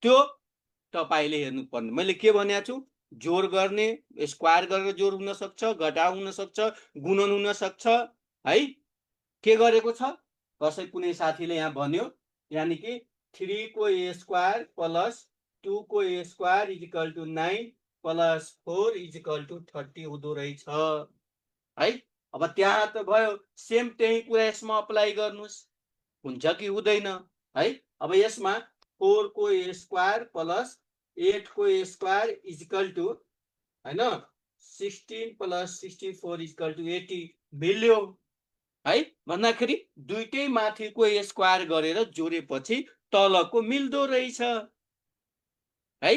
त्यो तपाईले हेर्नु पर्ने। मैले के भनेको छु, जोड गर्ने, स्क्वायर गरेर जोड हुन सक्छ, घटाउ हुन सक्छ, गुणन हुन सक्छ है। के गरेको छ, कसै कुनै साथीले यहाँ भन्यो, यानी कि 3 को a स्क्वायर प्लस 2 को a square is equal to 9 plus 4 is equal to 30 हुँदो रहेछ है। अब त्यहाँ त भयो, सेम त्यही कुरा यसमा अप्लाई गर्नुस्, हुन्छ कि हुँदैन है। अब यसमा 4 को a स्क्वायर प्लस 8 को a square is equal to हैन 16 प्लस 64 इज इक्वल टु 80 मिल्यो है। भन्दाखेरि दुईटै माथिको स्क्वायर गरेर जोडेपछि तलको मिल्दो रहेछ है।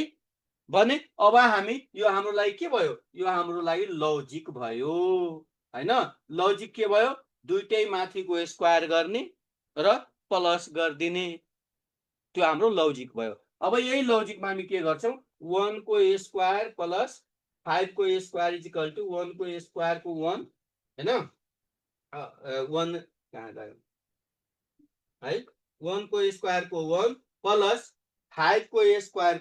भने अब हामी यो हाम्रो लागि के भयो, यो हाम्रो लागि लजिक भयो हैन। लजिक के भयो, दुईटै माथिको स्क्वायर गर्ने र प्लस गरिदिने, त्यो हाम्रो लजिक भयो। अब यही लजिकमा हामी के गर्छौं, 1 को a स्क्वायर प्लस 5 को a square is equal to 1 को a स्क्वायर को 1 हैन 1 कहाँ गयो है, 1 को स्क्वायर को 1 प्लस 5 को a स्क्वायर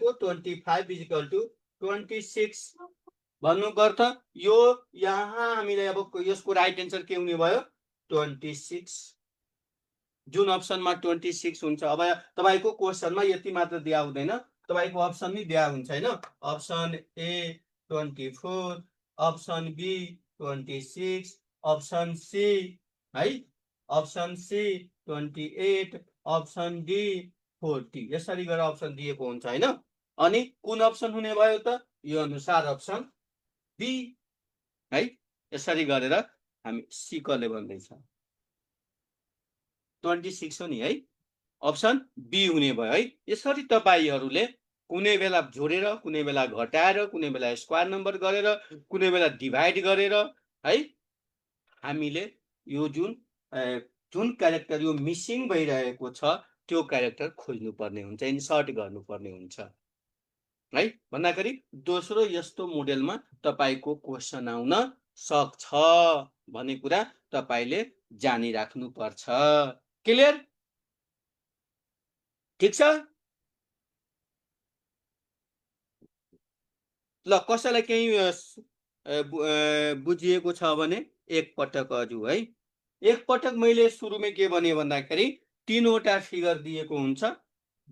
को 25 इज इक्वल टु 26 भन्नुको अर्थ यो यहाँ हामीले अब यसको राइट एन्सर के हुने भयो 26, जुन अप्सनमा 26 हुन्छ। अब तपाईको क्वेशनमा यति मात्र दिया हुँदैन, तपाईको अप्सन नि दिया हुन्छ हैन। Option A 24, option B 26, option C है, अप्सन सी 28, अप्सन डी 40, यसरी गरेर अप्सन दिएको हुन्छ हैन। अनि कुन अप्सन हुने भयो त, यो अनुसार अप्सन बी है। यसरी गरेर हामी सी कले भन्दैछ 26 हो नि है, अप्सन बी हुने भयो है। यसरी तपाईहरुले कुनै बेला जोडेर, कुनै बेला घटाएर, कुनै बेला स्क्वायर नम्बर गरेर, कुनै बेला डिभाइड गरेर है, हामीले यो जुन क्यारेक्टर यो मिसिङ भइरहेको छ त्यो क्यारेक्टर खोज्नु पर्ने हुन्छ, इन्सर्ट गर्नु पर्ने हुन्छ है। भन्दाखेरि दोस्रो यस्तो मोडेलमा तपाईको क्वेशन आउन सक्छ भन्ने कुरा तपाईले जानिराख्नु पर्छ। क्लियर, ठीक छ। ल कसैलाई केही बुझिएको छ भने एक पटक अजु है। एक पटक मैले सुरुमै के भने भन्दाखेरि तीनवटा फिगर दिएको हुन्छ,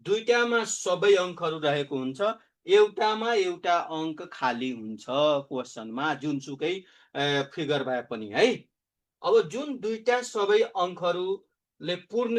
दुईटामा सबै अंकहरु रहेको हुन्छ, एउटामा एउटा अंक खाली हुन्छ क्वेशनमा, जुनसुकै फिगर भए पनि है। अब जुन दुईटा सबै अंकहरुले पूर्ण